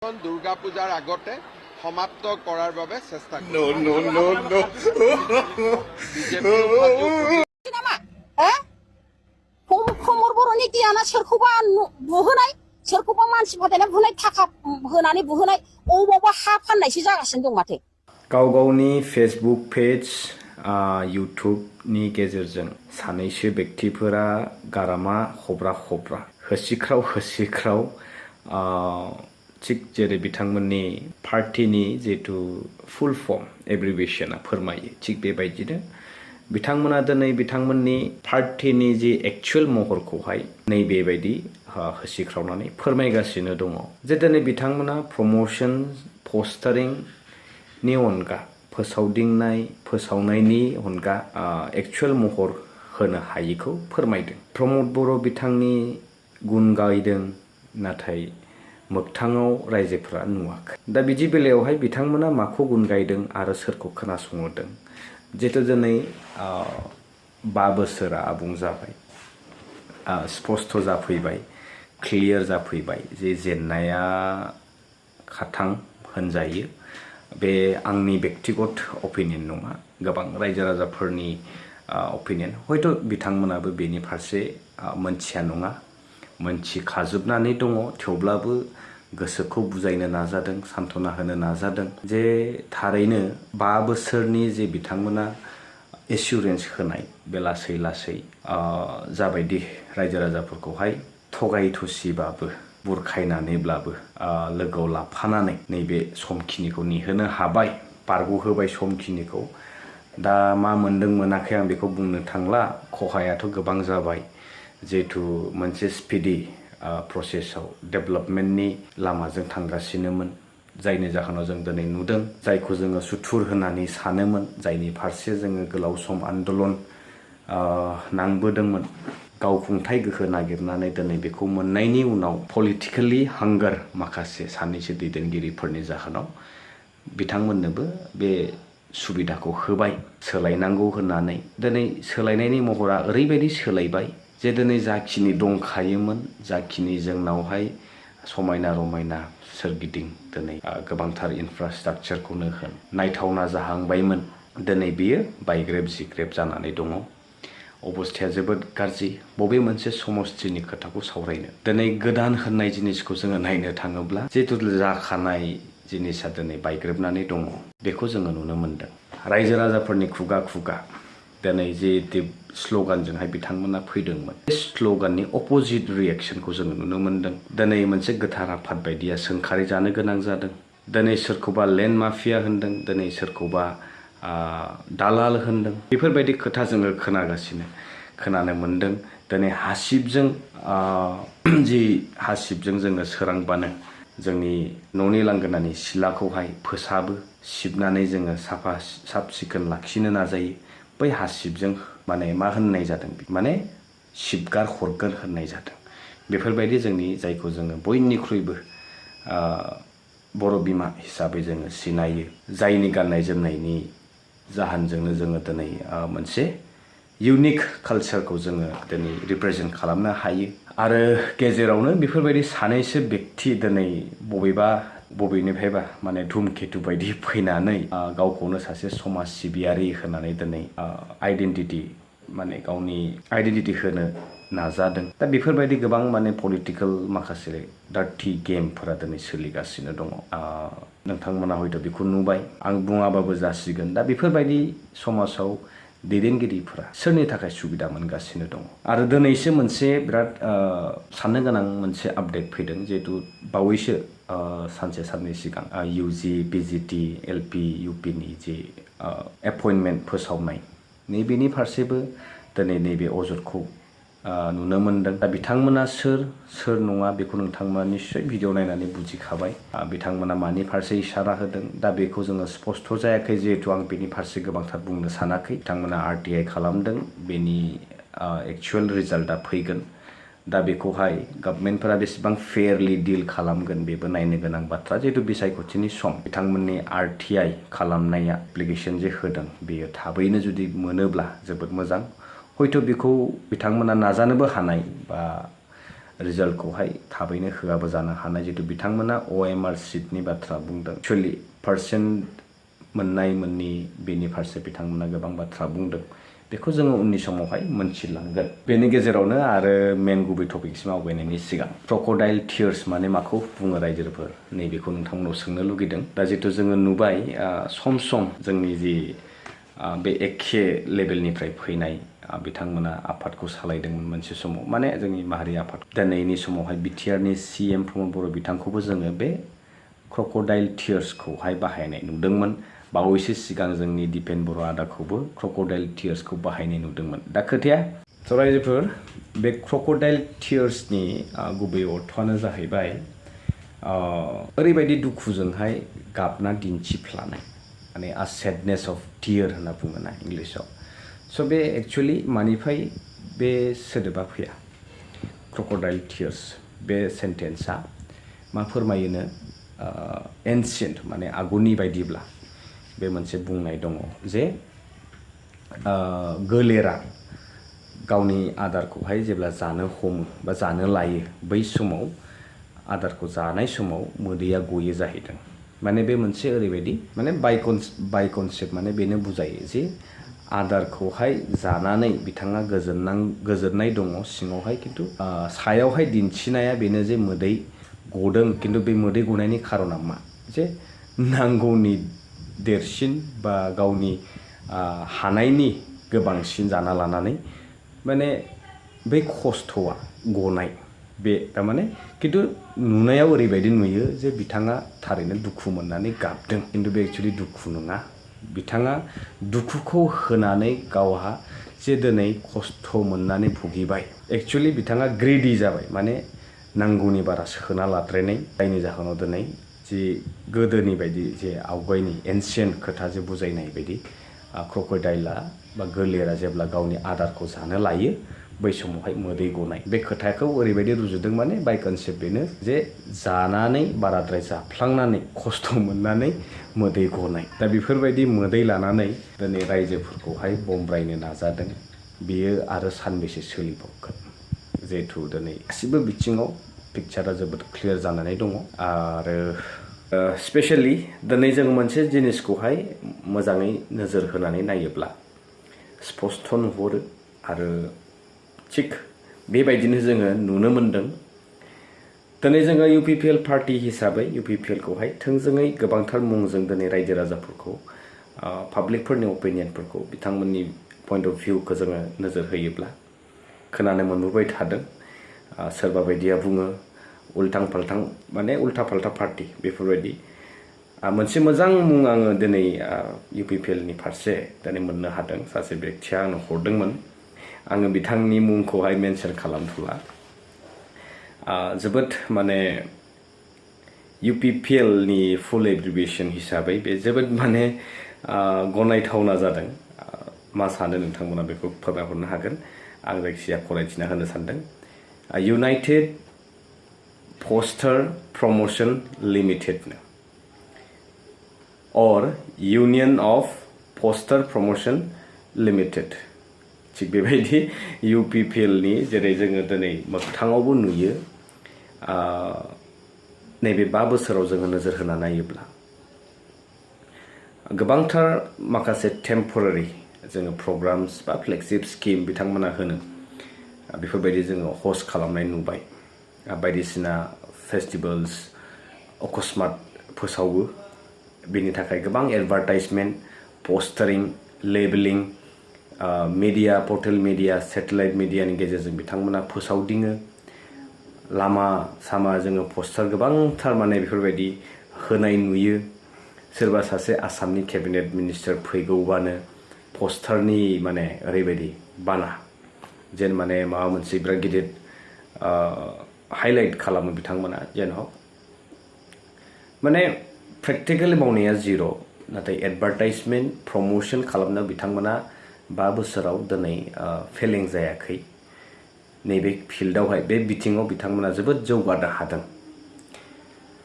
দুর্গা পূজার আগতে সমাপ্ত কৰাৰ বাবে চেষ্টা কৰিম। खमर बर'नि गियाना सोरखौबा बुहोनाय सोरखौबा मानसि फाथायनाय बुहोनाय थाखा होनानै बुहोनाय अबावबा हा फाननायसो जागासिनो दं माथो। गाव गावनि फेसबुक पेज इउटुबनि गेजेरजों सानैसो व्यक्तिफोरा गारामा हब्रा होसिख्राव थिग जेरै बिथांमोननि पार्टीनि जिहेतु फुल फर्म एब्रिभिएशना फोरमायो थिग बेबायदिनो बिथांमोना दिनै बिथांमोननि पार्टीनि जि एक्चुअल महरखौहाय नैबेबायदि होसिख्रावनानै फोरमायगासिनो दङ जे दिनै बिथांमोना प्रमोशन पोस्टारिं नि अनगा फोसावनायनि अनगा एक्चुअल महर होनो हायिखौ फोरमायदों। प्रमोद बर' बिथांनि गुन गायदों नाथाय मोगथाङाव रायजोफोरा नुवाखै। दा बिदि बेलायावहाय बिथांमोना माखौ गुन गायदों आरो सोरखौ खोनासंदों जिहेतु दिनै 5 बोसोरा आबुं जाबाय, स्पष्ट जाफैबाय, क्लियार जाफैबाय जे जेननाया खाथां होनजायो। बे आंनि व्यक्तिगत अपिनियन नङा, गोबां रायजो राजाफोरनि अपिनियन। हयथ' बिथांमोनाबो बेनि फारसे मोनथिया नङा, मोनथिखाजोबनानै दङ, थेवब्लाबो गोसोखौ बुजायनो नाजादों, सान्त्वना होनो नाजादों जे थारैनो 5 बोसोरनि जे बिथांमोना एसुरेन्स होनाय बे लासै जाबायदि रायजो राजाफोरखौहाय थगाय थसिबाबो बुरखायनानैब्लाबो लोगोआव लाफानानै नैबे समखिनिखौ नेहोनो हाबाय, बारग'होबाय समखिनिखौ। दा मा मोनदों मोनाखै आं बेखौ बुंनो थांला, खहायाथ' गोबां जाबाय जिहेतु मोनसे स्पिडि प्रसेसआव डेभेलपमेन्टनि लामाजों थांगासिनोमोन, जायनि जाहोनाव जों दिनै नुदों जायखौ जोङो सुथुर होननानै सानोमोन, जायनि फारसे जोङो गोलाव सम आन्दलन नांबोदोंमोन, गावखुंथाय गोहो नागिरनानै दिनै बेखौ मोननायनि उनाव पलिटिकेलि हांगार माखासे सानैसो दैदेनगिरिफोरनि जाहोनाव बिथांमोननोबो बे सुबिदाखौ होबाय सोलायनांगौ होननानै। दिनै सोलायनायनि महरा ओरैबायदि सोलायबाय जे दिनै जाखिनि दंखायोमोन, जाखिनि जोंनावहाय समायना रमायना सोरगिदिं दिनै गोबांथार इनफ्रास्ट्राक्चारखौनो होन नायथावना जाहांबायमोन, दिनै बियो बायग्रेब जिग्रेब जानानै दङ। अबस्थाया जोबोद गाज्रि। बबे मोनसे समस्थिनि खोथाखौ सावरायनो दिनै गोदान होननाय जिनिसखौ जोङो नायनो थाङोब्ला जिहेतु जाखानाय जिनिसा दिनै बायग्रेबनानै दङ, बेखौ जोङो नुनो मोनदों। रायजो राजाफोरनि खुगा दिनै जे स्ल'गानजोंहाय बिथांमोना फैदोंमोन, बे स्ल'गाननि अपोजिट रिएक्सनखौ जोङो नुनो मोनदों। दिनै मोनसे गोथार आफाद बायदिया सोंखारि जानो गोनां जादों। दिनै सोरखौबा लेन्ड माफिया होनदों, दिनै सोरखौबा दालाल होनदों। बेफोरबायदि खोथा जोङो खोनानो मोनदों। दिनै हासिबजों जोङो सोरांबानो जोंनि न'नि लांगोनानि सिलाखौहाय फोसाबो, सिबनानै जोङो साफ सिखोन लाखिनो नाजायो। बै हासिबजों माने मा होननाय जादों, माने सिबगार हरगोन होननाय जादों। बेफोरबायदि जोंनि जायखौ जोङो बयनिख्रुइबो बर' बिमा हिसाबै जोङो सिनायो, जायनि गाननाय जोमनायनि जाहोनजोंनो जोङो दिनै मोनसे इउनिक कालचारखौ जोङो दिनै रिप्रेजेन्ट खालामनो हायो। आरो गेजेरावनो बेफोरबायदि सानैसो व्यक्ति दिनै बबेनिफ्रायबा माने धुमकेतु बायदि फैनानै गावखौनो सासे समाज सिबियारि होनानै दिनै गावनि आइडेन्टिटि होनो नाजादों। दा बेफोरबायदि गोबां माने पलिटिकेल माखासे डार्टि गेमफोरा दिनै सोलिगासिनो दङ। नोंथांमोना हयथ' बेखौ नुबाय, आं बुङाबाबो जासिगोन। दा बेफोरबायदि समाजाव दैदेनगिरिफोरा सोरनि थाखाय सुबिदा मोनगासिनो दङ। आरो दिनैसो मोनसे बिराद साननो गोनां मोनसे आपडेट फैदों, जिहेतु बावैसो सानसे साननै सिगां UG, PGT, LP, UPनि जे एपइन्टमेन्ट फोसावनाय, नैबेनि फारसेबो दिनै नैबे अजदखौ नुनो मोनदों। दा बिथांमोना सोर नङा बेखौ नोंथांमोना निश्चय भिडिअ नायनानै बुजिखाबाय। बिथांमोना मानि फारसे इसारा होदों, दा बेखौ जोङो स्पष्ट जायाखै, जिहेतु आं बेनि फारसे गोबांथार बुंनो सानाखै। बिथांमोना RTI खालामदों, बेनि एक्चुअल रिजाल्टआ फैगोन। दा बेखौहाय गभर्नमेन्टफोरा बेसेबां फेयारलि डिल खालामगोन बेबो नायनो गोनां बाथ्रा। जिहेतु बिसायख'थिनि सम, बिथांमोननि RTI खालामनाया एप्लिकेसन जे होदों बेयो थाबैनो जुदि मोनोब्ला जोबोद मोजां। हयथ' बेखौ बिथांमोना नाजानोबो हानाय, बा रिजाल्टखौहाय थाबैनो होआबो जानो हानाय जितु बिथांमोना OMR सिटनि बाथ्रा बुंदों एक्चुअलि पार्सेन्ट मोननाय मोननि बेनि फारसे बिथांमोना गोबां बाथ्रा बुंदों बेखौ जोङो उननि समावहाय मोनथिलांगोन बेनि गेजेरावनो आरो मेन गुबै टपिकसिम आवगायनायनि सिगां क्रकडाइल टियार्स माने माखौ बुङो रायजोफोर नैबेखौ नोंथांमोनाव सोंनो लुगैदों दा जितु जोङो नुबाय सम सम जोंनि जि बे एखे लेभेलनिफ्राय फैनाय बिथांमोना आफादखौ सालायदोंमोन मोनसे समाव माने जोंनि माहारि आफाद दिनैनि समावहाय बिटिआरनि CM प्रमद बर' बिथांखौबो जोङो बे क्रकडाइल टियार्सखौहाय बाहायनाय नुदोंमोन बावैसो सिगां जोंनि दिपेन बर' आदाखौबो क्रकडाइल टियार्सखौ बाहायनाय नुदोंमोन दा खोथाया रायजोफोर बे क्रकडाइल टियार्सनि गुबै अर्थआनो जाहैबाय ओरैबायदि दुखुजोंहाय गाबना दिन्थिफ्लानाय माने आ सेडनेस अफ टियार होनना बुङो ना इंलिसाव स' बे एक्चुअलि मानिफ्राय बे सोदोबा फैया क्रकडाइल टियार्स बे सेन्टेन्सआ मा फोरमायोनो एनसियेन्ट माने आगुनि बायदिब्ला बे मोनसे बुंनाय दङ जे गोलेरा गावनि आदारखौहाय जेब्ला जानो हमो बा जानो लायो बै समाव आदारखौ जानाय समाव मोदैया गयो जाहैदों माने बे मोनसे ओरैबायदि माने बाइ कनसेप्ट माने बेनो बुजायो जे आदारखौहाय जानानै बिथाङा गोजोननाय दङ सिङावहाय किन्तु सायावहाय दिन्थिनाया बेनो जे मोदै गदों किन्तु बे मोदै गनायनि खारना मा जे नांगौनि देरसिन बा गावनि हानायनि गोबांसिन जाना लानानै माने बै खस्थ'आ गनाय बे तारमाने किन्तु नुनायाव ओरैबायदि नुयो जे बिथाङा थारैनो दुखु मोननानै गाबदों किन्तु बे एक्चुअलि दुखु नङा बिथाङा दुखुखौ होनानै गावहा जे दिनै खस्थ' मोननानै भुगिबाय एक्चुअलि बिथाङा ग्रेडि जाबाय माने नांगौनि बारा सोना लाद्रायनाय जायनि जाहोनाव दिनै जि गोदोनि बायदि जे आवगायनि एनसियेन्ट खोथा जे बुजायनाय बायदि क्रकडाइला बा गोलेरा जेब्ला गावनि आदारखौ जानो लायो बै समावहाय मोदै गनाय बे खोथाखौ ओरैबायदि रुजुदों माने बाइ कनसेप्ट बेनो जे जानानै बाराद्राय जाफ्लांनानै खस्थ' मोननानै मोदै गनाय दा बेफोरबायदि मोदै लानानै दिनै रायजोफोरखौहाय बमब्रायनो नाजादों बेयो आरो सानबेसे सोलिबावगोन जिहेथु दिनै गासिबो बिथिङाव पिक्चारा जोबोद क्लियार जानानै दङ आरो स्पेशेलि दिनै जों मोनसे जिनिसखौहाय मोजाङै नोजोर होनानै नायोब्ला स्पष्ट नुहुरो आरो थिग बेबायदिनो जोङो नुनो मोन्दों दिनै जोङो UPPL पार्टी हिसाबै UPPLखौहाय थोंजोङै गोबांथार मुंजों दिनै रायजो राजाफोरखौ पाब्लिकफोरनि अपिनियनफोरखौ बिथांमोननि पइन्ट अफ भिउखौ जोङो नोजोर होयोब्ला खोनानो मोनबोबाय थादों सोरबा बायदिया बुङो उल्टां फाल्टां माने उल्टा फाल्टा पार्टी बेफोरबायदि मोनसे मोजां मुं आङो दिनै UPPLनि फारसे दिनै मोननो हादों सासे बेक्तिया आंनो हरदोंमोन आङो बिथांनि मुंखौहाय मेनसन खालामथ'ला जोबोद माने UPPLनि फुल एब्रिभिएसन हिसाबै बे जोबोद माने गनायथावना जादों मा सानो नोंथांमोना बेखौ फोरमायहरनो हागोन आं जायखिजाया फरायथिना होनो सानदों united poster promotion limited or Union of Poster Promotion Limited थिग बेबायदि UPPLनि जेरै जोङो दिनै मोगथाङावबो नुयो नैबे 5 बोसोराव जोङो नोजोर होना नायोब्ला गोबांथार माखासे टेम्परारि जोङो प्रग्राम्स बा फ्लेगशिप स्किम बिथांमोना होनो बेफोरबायदि जोङो हस्ट खालामनाय नुबाय बायदिसिना फेस्टिभेल्स अकस्मात फोसावो बेनि थाखाय गोबां advertisement postering labelling media portal media satellite मिडियानि गेजेरजों बिथांमोना फोसावदिङो लामा सामा जोङो पोस्टार गोबांथार माने बेफोरबायदि होनाय नुयो सोरबा सासे आसामनि केबिनेट मिनिस्टार फैगौबानो पोस्टारनि माने ओरैबायदि बाना जेन माने माबा मोनसे बिराद गिदिर हाइलाइट खालामो बिथांमोना जेन माने प्रेक्टिकेलि मावनाया जिर' नाथाय एडभार्टाइजमेन्ट प्रमोशन खालामनो बिथांमोना 5 बोसोराव दिनै फेलें जायाखै नैबे फिल्डआवहाय बे बिथिङाव बिथांमोना जोबोद जौगानो हादों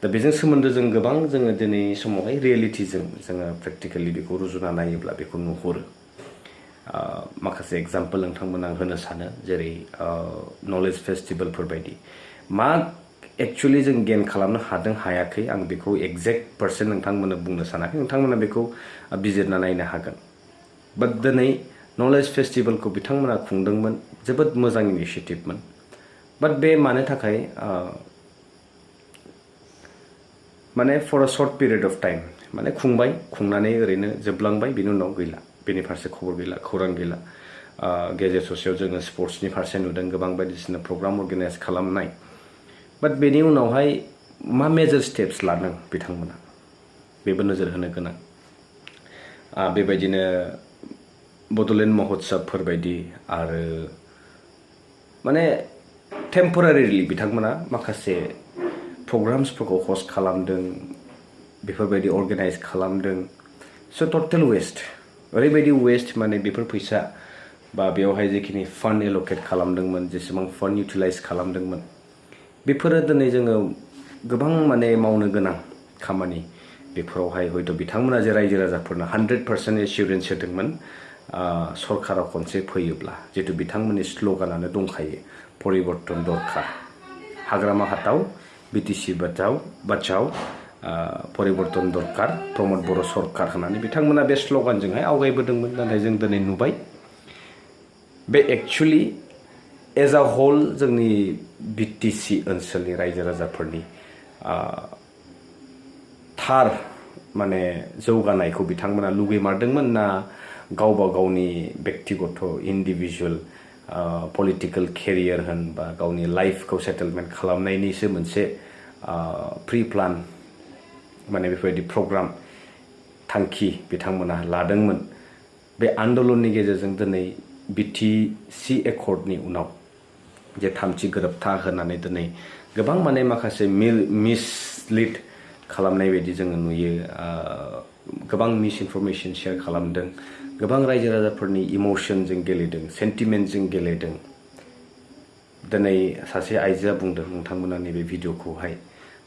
दा बेजों सोमोन्दो जों गोबां जोङो दिनै समावहाय रियेलिटिजों जोङो प्रेक्टिकेलि बेखौ रुजुना नायोब्ला बेखौ नुहुरो माखासे एग्जाम्पल नोंथांमोना होनो सानो जेरै नलेज फेस्टिभेलफोर बायदि मा एक्चुअली जों गेन खालामनो हादों हायाखै आं बेखौ एक्जेक्ट पार्सेन्ट नोंथांमोननो बुंनो सानाखै नोंथांमोना बेखौ बिजिरना नायनो हागोन बाट दिनै नलेज फेस्टिभेलखौ बिथांमोना खुंदोंमोन जोबोद मोजां इनिशिएटिभमोन बाट बे मानो थाखाय माने for a short period of time माने खुंनानै ओरैनो जोबलांबाय बिनि उनाव गैला बेनि फारसे खबर गैला खौरां गैला गेजेर ससेयाव जोङो स्पर्ट्सनि फारसे नुदों गोबां बायदिसिना प्रग्राम अर्गानाइज खालामनाय बाट बेनि उनावहाय मा मेजर स्टेप्स लादों बिथांमोना बेबो नोजोर होनो गोनां बेबायदिनो बड'लेण्ड महोत्सबफोर बायदि आरो माने टेम्परारिलि बिथांमोना माखासे प्रग्राम्सफोरखौ हस्ट खालामदों बेफोरबायदि अर्गानाइज खालामदों स' टटेल वेस्ट ओरैबायदि वेस्ट माने बेफोर फैसा बा बेवहाय जेखिनि फान्ड एल'केट खालामदोंमोन जेसेबां फान्ड इउटिलाइज खालामदोंमोन बेफोरो दिनै जोङो गोबां माने मावनो गोनां खामानि बेफोरावहाय हयथ' बिथांमोना जे रायजो राजाफोरनो 100% एसिउरेन्स होदोंमोन सरकारा खनसे फैयोब्ला जिहेतु बिथांमोननि स्ल'गानानो दंखायो परिबर्तन दरखार हाग्रामा हाताव बिटिसि बाचाव परिबर्तन दरखार प्रमद बर' सरकार होननानै बिथांमोना बे स्ल'गानजोंहाय आवगायबोदोंमोन नाथाय जों दिनै नुबाय बे एक्चुअली एज अ होल जोंनि बिटिसि ओनसोलनि रायजो राजाफोरनि थार माने जौगानायखौ बिथांमोना लुगैमारदोंमोन ना गावबा गावनि बेक्तिगत इन्डिभिजुवेल पलिटिकेल केरियार होन बा गावनि लाइफखौ सेटेलमेन्ट खालामनायनिसो मोनसे प्रि प्लान माने बेफोरबायदि प्रग्राम थांखि बिथांमोना लादोंमोन बे आन्दलननि गेजेरजों दिनै बिटिसि एकर्डनि उनाव जे थामथि गोरोबथा होनानै दिनै गोबां माने माखासे मिसलिड खालामनाय बायदि जोङो नुयो गोबां मिस इनफरमेसन शेयार खालामदों गोबां रायजो राजाफोरनि इमोशनजों गेलेदों सेन्टिमेन्टजों गेलेदों दिनै सासे आइजोआ बुंदों नोंथांमोना नैबे भिडिअखौहाय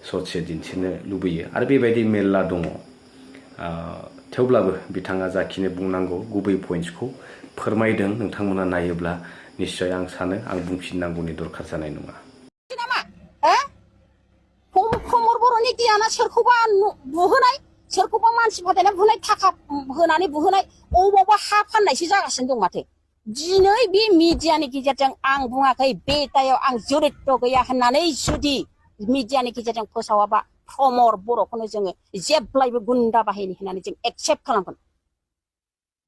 ससे दिन्थिनो लुबैयो आरो बेबायदि मेरला दङ थेवब्लाबो बिथाङा जाखिनि बुंनांगौ गुबै पइन्ट्सखौ फोरमायदों नोंथांमोना नायोब्ला निश्चय आं सानो आं बुंफिननांगौनि दरखार जानाय नङा प्रमद बर'नि गियाना सोरखौबा बुहोनाय सोरखौबा मानसि फाथायना बुहोनाय थाखा होनानै बुहोनाय अबावबा हा फाननायसो जागासिनो दं माथो दिनै बे मिडियानि गेजेरजों आं बुङाखै बे दायाव आं जरित गैया होननानै जुदि मिडियानि गेजेरजों फोसावाबा प्रमद बर'खौनो जोङो जेब्लायबो गुन्दा बाहायनि होननानै जों एक्सेप्ट खालामगोन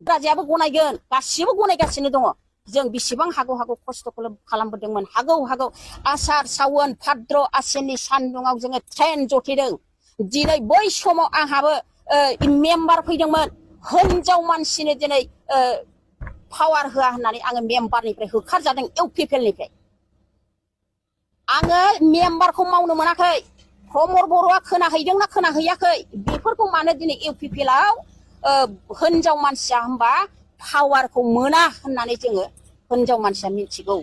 राजायाबो गनायगोन गासिबो गनायगासिनो दङ जों बेसेबां हागौ खस्थ' खालामबोदोंमोन हागौ आसार सावन भाद्र आसिननि सान्दुङाव जोङो ट्रेन जथेदों दिनै बै समाव आंहाबो मेम्बार फैदोंमोन हिनजाव मानसिनो दिनै पावार होआ होननानै आङो मेम्बारनिफ्राय होखारजादों UPPL निफ्राय आङो मेम्बारखौ मावनो मोनाखै प्रमद बर'आ खोनाहैदोंना खोनाहैयाखै बेफोरखौ मानो दिनै UPPL आव हिनजाव मानसिया होनबा पावारखौ मोना होननानै जोङो हिनजाव मानसिया मिथिगौ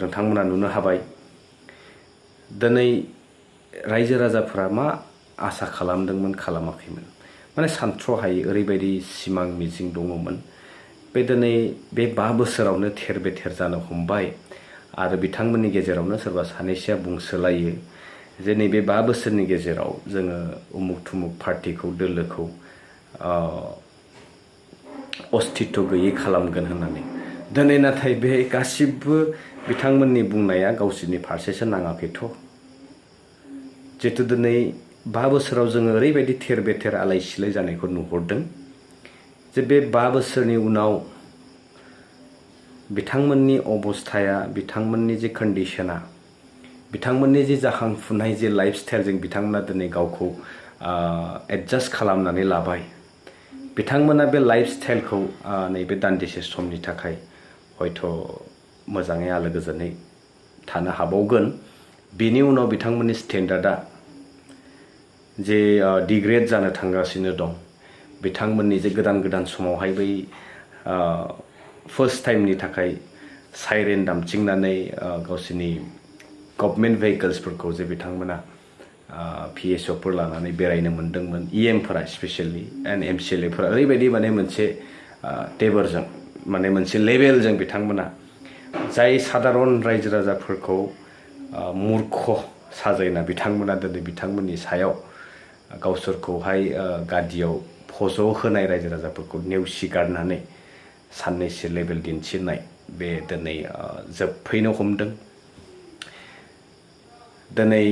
नोंथांमोना नुनो हाबाय दिनै रायजो राजाफोरा मा आसा खालामदोंमोन खालामाखैमोन माने सानथ्र'हायै ओरैबायदि सिमां मिजिं दङमोन बे दिनै बे 5 बोसोरावनो थेर बेथेर जानो हमबाय आरो बिथांमोननि गेजेरावनो सोरबा सानैसोआ बुंसोलायो जे नैबे 5 बोसोरनि गेजेराव जोङो उमुक थुमुक पार्टिखौ दोलोखौ अस्तित्व गैयै खालामगोन होननानै दिनै नाथाय बे गासिबो बिथांमोननि बुंनाया गावसोरनि फारसेसो नाङाखैथ' जिहेतु दिनै 5 बोसोराव जोङो ओरैबायदि थेर बेथेर आलाय सिलाय जानायखौ नुहुरदों जे बे 5 बोसोरनि उनाव बिथांमोननि अबस्थाया बिथांमोननि जे कन्डिशना बिथांमोननि जे जाखांफुनाय जे लाइफ स्टाइलजों बिथांमोना दिनै गावखौ एडजास्ट खालामनानै लाबाय बिथांमोना बे लाइफ स्टाइलखौ नैबे दान्दिसे समनि थाखाय हयथ' मोजाङै आलो गोजोनै थानो हाबावगोन बेनि उनाव बिथांमोननि स्टेन्डार्डआ जे डिग्रेड जानो थांगासिनो दं बिथांमोननि जे गोदान समावहाय बै फार्स्ट टाइमनि थाखाय साइरेन दामथिंनानै गावसोरनि गभर्नमेन्ट भेहिकल्सफोरखौ जे बिथांमोना PSOफोर लानानै बेरायनो मोन्दोंमोन EMफोरा स्पेसियेलि एन्ड MCLAफोरा ओरैबायदि माने मोनसे टेबरजों माने मोनसे लेभेलजों बिथांमोना जाय साधारन रायजो राजाफोरखौ मूर्ख साजायना बिथांमोना दिनै बिथांमोननि सायाव गावसोरखौहाय गादियाव फज' होनाय रायजो राजाफोरखौ नेवसिगारनानै साननैसो लेभेल दिन्थिनाय बे दिनै जोबफैनो हमदों। दिनै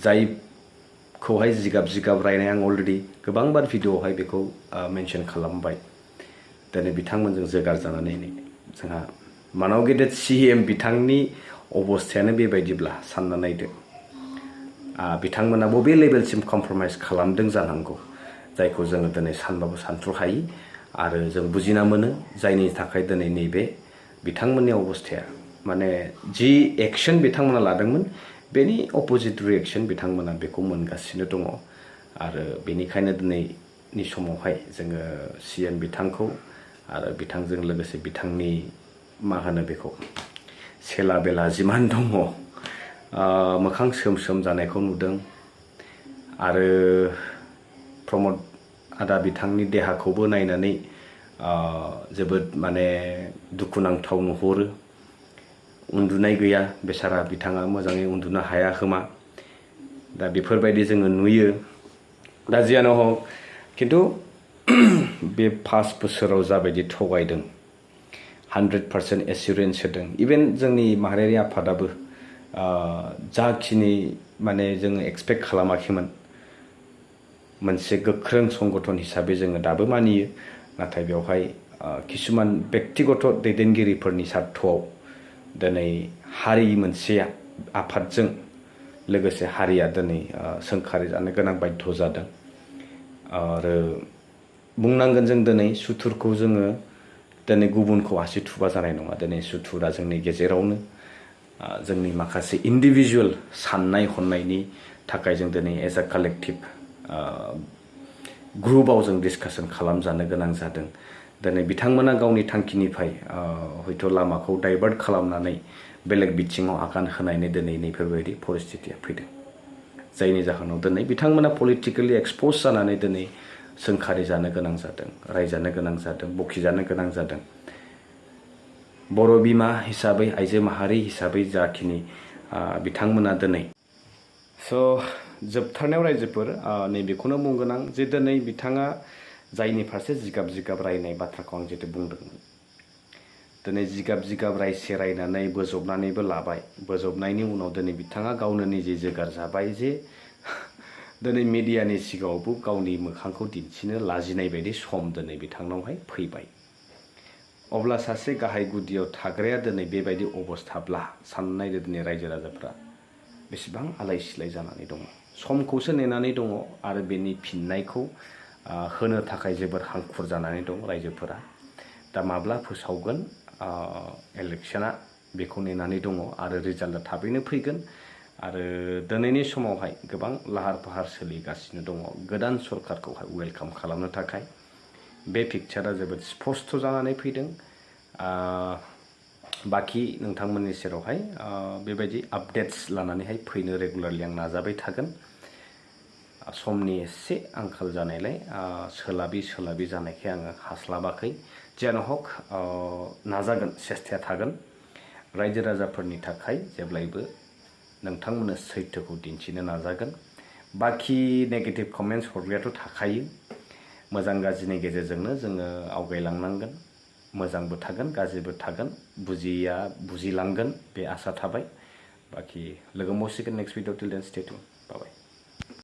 जायखौहाय जिगाब रायनाय आं अलरेडि गोबांबार भिडिअ'आवहाय बेखौ मेनसन खालामबाय। दिनै बिथांमोनजों जोगार जानानै जोंहा मानाव गेदेर CM बिथांनि अबस्थायानो बेबायदिब्ला सानना नायदो। बिथांमोना बबे लेभेलसिम कमप्रमाइज खालामदों जानांगौ, जायखौ जोङो दिनै सानबाबो सानथ्र'हायि आरो जों बुजिना मोनो जायनि थाखाय दिनै नैबे बिथांमोननि अबस्थाया माने जि एक्शन बिथांमोना लादोंमोन बेनि अपोजिट रिएक्शन बिथांमोना बेखौ मोनगासिनो दङ। आरो बेनिखायनो दिनैनि समावहाय जोङो CM बिथांखौ आरो बिथांजों लोगोसे बिथांनि मा होनो बेखौ सेला बेला जिमान दङ मोखां सोम सोम जानायखौ नुदों। आरो प्रमद आदा बिथांनि देहाखौबो नायनानै जोबोद माने दुखुनांथाव नुहुरो। उन्दुनाय गैया बेसारा बिथाङा मोजाङै उन्दुनो हाया खोमा। दा बेफोरबायदि जोङो नुयो। दा जियानो हक खिन्थु बे 5 बोसोराव जाबायदि थगायदों 100% एसुरेन्स होदों। इभेन जोंनि माहारियारि आफादाबो जाखिनि माने जोङो एक्सपेक्ट खालामाखैमोन। मोनसे गोख्रों संगठन हिसाबै जोङो दाबो मानियो, नाथाय बेवहाय किसुमान बेक्तिगत दैदेनगिरिफोरनि सार्थआव दिनै हारि मोनसेया आफादजों लोगोसे हारिया दिनै सोंखारि जानो गोनां बाध्य जादों। आरो बुंनांगोन जों दिनै सुथुरखौ जोङो दिनै गुबुनखौ आसि थुबा जानाय नङा। दिनै सुथुरा जोंनि गेजेरावनो जोंनि माखासे इन्डिभिजुवेल साननाय हनायनि थाखाय जों दिनै एज अ कालेक्टिभ ग्रुपआव जों डिसकासन खालामजानो गोनां जादों। दिनै बिथांमोना गावनि थांखिनिफ्राय हयथ' लामाखौ डाइभार्ट खालामनानै बेलेग बिथिङाव आगान होनायनि दिनै नैफोरबायदि परिस्थितिया फैदों। जायनि जाहोनाव दिनै बिथांमोना पलिटिकेलि एक्सप'ज जानानै दिनै सोंखारि जानो गोनां जादों, रायजानो गोनां जादों, बखिजानो गोनां जादों। बर' बिमा हिसाबै, आइजो माहारि हिसाबै जाखिनि बिथांमोना दिनै जोबथारनायाव रायजोफोर नैबेखौनो बुंगोन आं जे दिनै बिथाङा जायनि फारसे जिगाब रायनाय बाथ्राखौ आं जेथु बुंदोंमोन। दिनै जिगाब रायसे रायनानै बोजबनानैबो लाबाय। बोजबनायनि उनाव दिनै बिथाङा गावनो निजे जोगार जाबाय जे दिनै मिडियानि सिगाङावबो गावनि मोखांखौ दिन्थिनो लाजिनाय बायदि सम दिनै बिथांनावहाय फैबाय। अब्ला सासे गाहाय गुदियाव थाग्राया दिनै बेबायदि अबस्थाब्ला साननाय दिनै रायजो राजाफ्रा बेसेबां आलाय सिलाय जानानै दङ। समखौसो नेनानै दङ आरो बेनि फिननायखौ होनो थाखाय जोबोर हांखुर जानानै दं रायजोफोरा। दा माब्ला फोसावगोन इलेक्शना बेखौ नेनानै दङ आरो रिजाल्टआ थाबैनो फैगोन। आरो दिनैनि समावहाय गोबां लाहार फाहार सोलिगासिनो दङ गोदान सरकारखौहाय वेलकाम खालामनो थाखाय। बे पिक्चारा जोबोद स्पस्ट जानानै फैदों। बाखि नोंथांमोननि सेरावहाय बेबायदि आपडेट्स लानानैहाय फैनो रेगुलारलि आं नाजाबाय थागोन। समनि एसे आंखाल जानायलाय सोलाबि जानायखाय आङो हास्लाबाखै। जियानो हक नाजागोन, सेस्ताया थागोन। रायजो राजाफोरनि थाखाय जेब्लायबो नोंथांमोननो सैथोखौ दिन्थिनो नाजागोन। बाखि नेगेटिभ कमेन्ट्स हरग्रायाथ' थाखायो। मोजां गाज्रिनि गेजेरजोंनो जोङो आवगायलांनांगोन। मोजांबो थागोन, गाज्रिबो थागोन। बुजिया बुजिलांगोन बे आसा थाबाय। बाखि लोगो मोनसिगोन नेक्स्ट भिडिअ। टिल देन स्टे टिउन। बाय बाय।